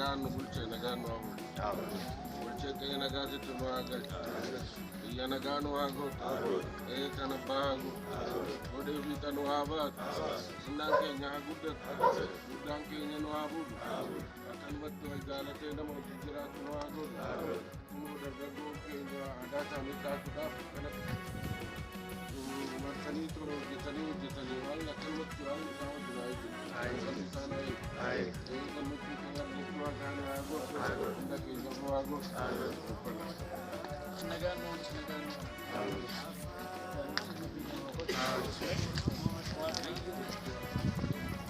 Nagaan nu bulche, nagaan nu haa bulchu. Bulchee qe'ee nagaatitti nu haa galchu. Biyya nagaa nu haa godhu. Qe'ee kan abbaa haa godhu. Godhee fiixa nu haa baatu. Xinnaan keenya haa guddatu. Guddaan keenya nu haa bulu. Akkanumatti wal jaalatee nama wajjin jiraatu nu haa godhu. Kunoo dargaggoon keenya aadaa isaanii kaasuudhaaf akkanatti marsanii tola hojjetanii hojjetanii waan akkanumatti waan isaan wajjin haa eegu. Sabni isaan haa eegu. Ee gammachuu keenya argachuu haa isaan haa godhu. Hunda keenya nu haa godhu. Nagaan nu oolchi, nagaan nu Waaqayyo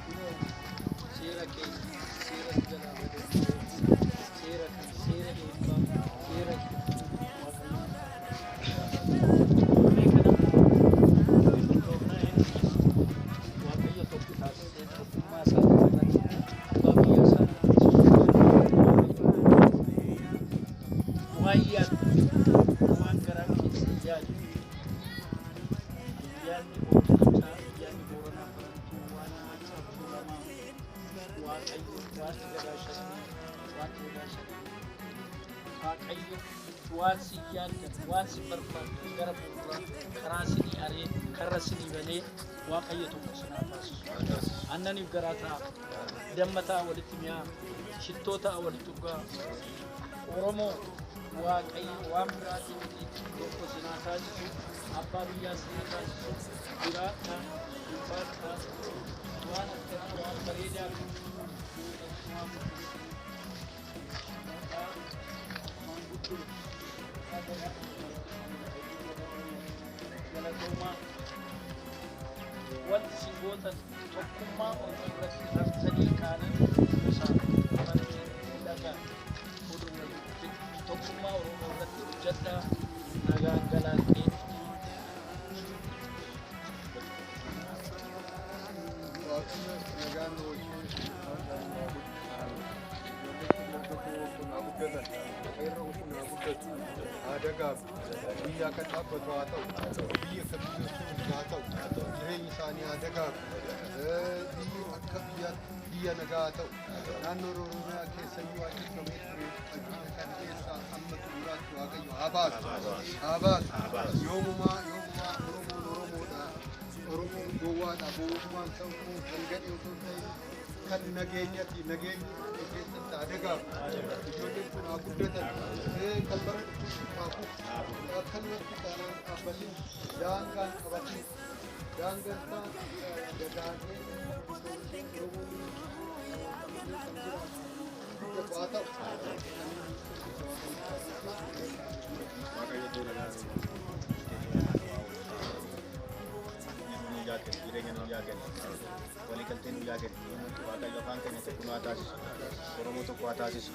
kunoo seera keenya seera nu jalaa bade seera kana seera eebbaa seera Waaqayyo Waaqayyo tokko taasisee tokkummaa isaa irratti abbaa biyya isaa waan yaadu waan garaa keessa yaadu yaadni Oromichaa, yaadni Booranaa Barantuu, waan Maccaa Tuulamaa, Waaqayyo, waaqni gadaa shanii, waaqni gadaa shanii, Waaqayyo waan si yaaddan, waan si barbaaddan gara fuulduraa karaa sinii aree, karra sinii banee Waaqayyo tokko sin haa taasisu. Aannaniif garaa ta'a, damma ta'a walitti mi'aa, shittoo ta'a walitti urgaa. Oromoo Waaqayyo waan biraatii miti tokko sin haa taasisu, abbaa biyyaa sin haa taasisu, jiraadhaa, ulfaadhaa, waan akkanaa waan bareedaa kan waan maqaa maanguddoo galatoomaa. Wanti isin gootan tokkummaa Oromoo irratti raftanii kaanan gosa bartee dhagaa oduu walitti tokkummaa Oromoo irratti hojjedhaa nagaan galaan Waaqayyo nagaan nu oolchee nagaan nu haa bulchu. Ijoollee kun dargaggoo kun haa guddatan. Qeerroon kun haa guddatu. Haa dagaagu. Biyya akka dhaabbatu haa ta'u. Biyya akka biyya haa ta'u. Jireenyi isaanii haa dagaagu. Biyyi akka biyyaatti biyya nagaa haa ta'u. Naannoo Oromiyaa keessa iyyuu achiifamee ture achiifame kan keessaa amma xumuraatti Waaqayyo haa baasu. Haa baasu. Yoomumaa yoomumaa Oromoon Oromoodha. Oromoon gowwaadha. Gowwummaan ta'uu kan gadhee osoo hin ta'in kan nageenyati. Nageenyi keessatti haa dagaagu. Ijoolleen kun haa guddatan. Kan bara dhufu haa kufu. Akkanumatti taanaan dhaabbatin daangaan qabatin daangaan isaa dagaagee Oromoon kan jiraatu guddatu haa ta'u. Waaqayyo tola nu yaa kennu, jireenya nu yaa kennu, waliigaltee nu yaa kennu. Waaqayyo afaan keenya tokko nu haa taasisu, Oromoo tokko haa taasisu.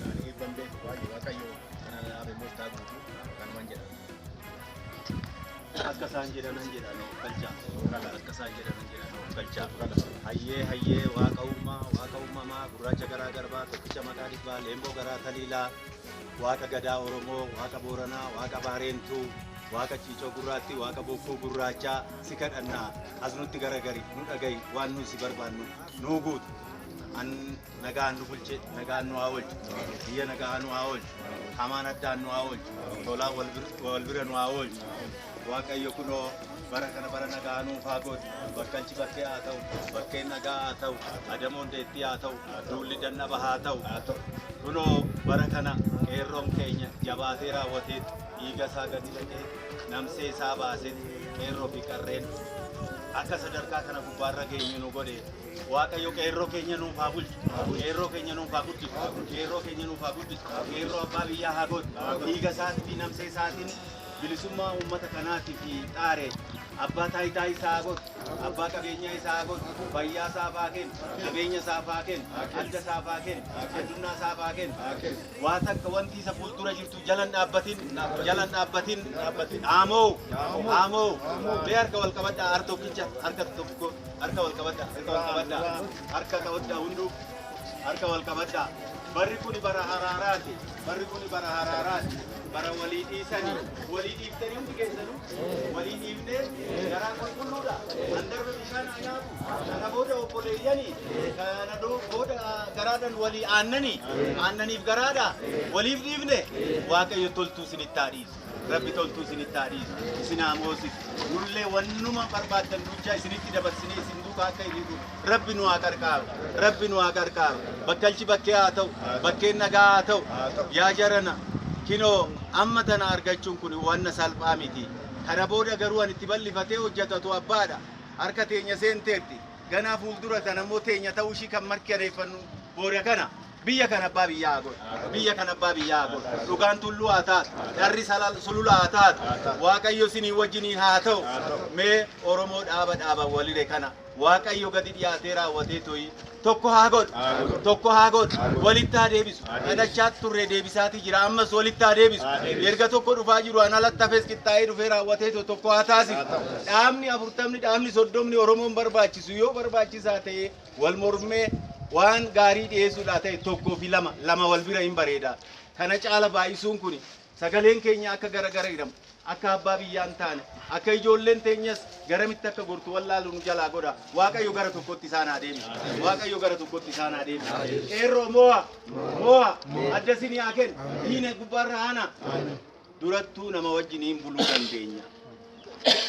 Ani eebban beeku baay'ee Waaqayyo kana naaf immoo taa guutu kanuman jedha. Akka isaan jedhanan jedhan of galchaa. Akka isaan jedhanan jedhan of galchaa. Hayyee hayyee waaqa uumaa waaqa uumamaa gurraacha garaa garbaa tokkicha maqaa dhibbaa leemboo garaa taliilaa waaqa gadaa Oromoo waaqa Booranaa waaqa Baareentuu waaqa Ciicoo gurraatti waaqa Bokkuu gurraachaa si kadhannaa as nutti garagari nu dhagayi waan nu si barbaannu nuu guutu. An nagaan nu bulche nagaan nu haa oolchu biyya nagaa nu haa oolchu hamaan addaan nu haa oolchu tolaan wal bira nu haa oolchu. Waaqayyo kunoo bara kana bara nagaa nuuf haa godhu. Bakkalchi bakkee haa ta'u, bakkeen nagaa haa ta'u, adamoon deettii haa ta'u, duulli dannaba haa ta'u. Kunoo bara kana qeerroon keenya jabaatee raawwatee dhiiga isaa gadi dhaqee namsee isaa baasee qeerroo fi qarreen akka sadarkaa kana gubbaarra geenyu nu godhe. Waaqayyo qeerroo keenya nuuf haa bulchu, qeerroo keenya nuuf haa guddisu, qeerroo keenya nuuf haa guddisu, qeerroo abbaa biyyaa haa godhu. Dhiiga isaatii fi namsee isaatiin bilisummaa uummata kanaatiif xaare abbaa taayitaa isaa haa godhu, abbaa qabeenyaa isaa haa godhu, fayyaa isaaf haa kennu, qabeenya isaaf haa kennu, adda isaaf haa kennu, addunyaa isaaf haa kennu. Waa takka wanti isa fuuldura jirtu jalan dhaabbatin, jalan dhaabbatin, aamoo, aamoo, mee harka wal qabadhaa, harka tokkicha, harka tokko, harka wal qabadhaa, harka wal qabadhaa, harka qabadhaa hunduu, harka wal qabadhaa. Barri kuni bara haraaraati, barri kuni bara haraaraati, bara walii dhiisanii, walii dhiiftanii hundi keessanuu, walii dhiifnee garaa qulqulluudha. An darbe bishaan haa nyaatu, kana booda obbo Obboleeyyanii kana booda garaadhaan walii aannanii aannaniif garaadha waliif dhiifne. Waaqayyo toltuu isinitti haa dhiisu. Rabbi toltuu isinitti haa dhiisu. Isin haa moosisu. Nullee wannuma barbaaddan duchaa isinitti dabarsinee isin duukaa akka hiriiru Rabbi nu haa qarqaaru. Rabbi nu haa qarqaaru. Bakkalchi bakkee haa ta'u. Bakkeen nagaa haa ta'u. Yaa jarana, kinoo amma tana argachuun kun wanna salphaa miti. Kana booda garuu ani itti bal'ifatee hojjetatu abbaadha. Harka teenya seenteerti. Ganaa fuuldura tana immoo teenya ta'uu ishii kan mirkaneeffannu booda kana. Biyya kana abbaa biyyaa haa godhu. Biyya kana abbaa biyyaa haa godhu. Dhugaan tulluu haa taatu. Dharri sulula haa taatu. Waaqayyo isinii wajjiniin haa ta'u. Mee Oromoo dhaaba dhaaban walire kana Waaqayyo gadi dhiyaatee raawwatee toyi tokko haa godhu. Tokko haa godhu. Walitti haa deebisu. Kadhachaa turre, deebisaatii jira. Ammas walitti haa deebisu. Erga tokko dhufaa jiru an alatti hafes qixxaa'ee dhufee raawwatee tokko haa taasisu. Dhaabni 40, dhaabni 30 Oromoon barbaachisu yoo barbaachisaa ta'e wal mormee waan gaarii dhiyeessuudhaa ta'e tokkoo fi lama lama wal bira hin bareeda. Kana caala baay'isuun kun sagaleen keenya akka gara gara hidhamu, akka abbaa biyyaa hin taane, akka ijoolleen teenyas garamitti akka gortu wallaalu nu jalaa godha. Waaqayyo gara tokkotti isaan haa deebisu. Waaqayyo gara tokkotti isaan haa deebisu. Qeerroo mo'a, mo'a, adda isinii haa kennu. Diina gubbaarra haana. Durattuu nama wajjiniin buluu dandeenya.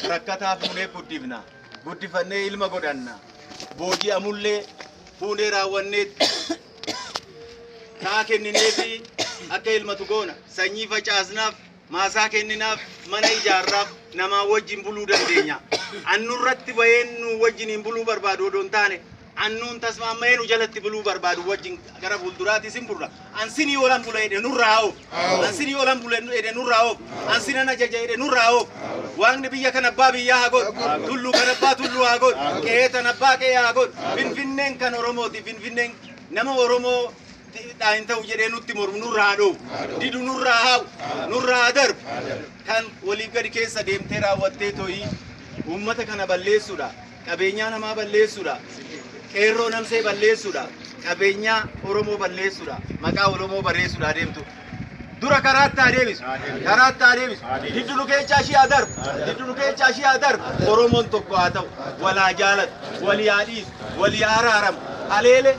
Rakkataa fuunee guddifna. Guddifannee ilma godhanna. Booji'amullee fuunee raawwannee taa kennineefi akka ilmatu goona. Sanyii facaasnaaf, maasaa kenninaaf, mana ijaarraaf, namaa wajjin buluu dandeenya. Annurratti baheen nu wajjiniin buluu barbaadu odoo hin taane, annuun tasmaamma'ee nu jalatti buluu barbaadu wajjin gara fuulduraatti sin bulla. An sinii olan bula jedhe nurraa oofu. An sinii olan bula jedhe nurraa oofu. An sinan ajaja jedhe nurraa oofu. Waaqni biyya kana abbaa biyyaa haa godhu. Tulluu kan abbaa tulluu haa godhu. Qe'ee tan abbaa qe'ee haa godhu. Finfinneen kan Oromooti. Finfinneen nama Oromoo dhaa hin ta'u jedhee nutti mormu nurraa haa dhoowwu. Didu nurraa haa'u. Nurraa haa darbu. Kan waliif gadi keessa deemtee raawwattee to'ii uummata kana balleessuudha. Qabeenyaa namaa balleessuudha. Qeerroo namsee balleessuudha. Qabeenyaa Oromoo balleessuudha. Maqaa Oromoo barreessuudha deemtu. Dura karaatti haa deebisu. Karaatti haa deebisu. Diddu nu keessaa ishii haa darbu. Diddu nu keessaa ishii haa darbu. Oromoon tokko haa ta'u. Wal haa jaalatu. Walii haa dhiisu. Walii haa araaramu. Haleele.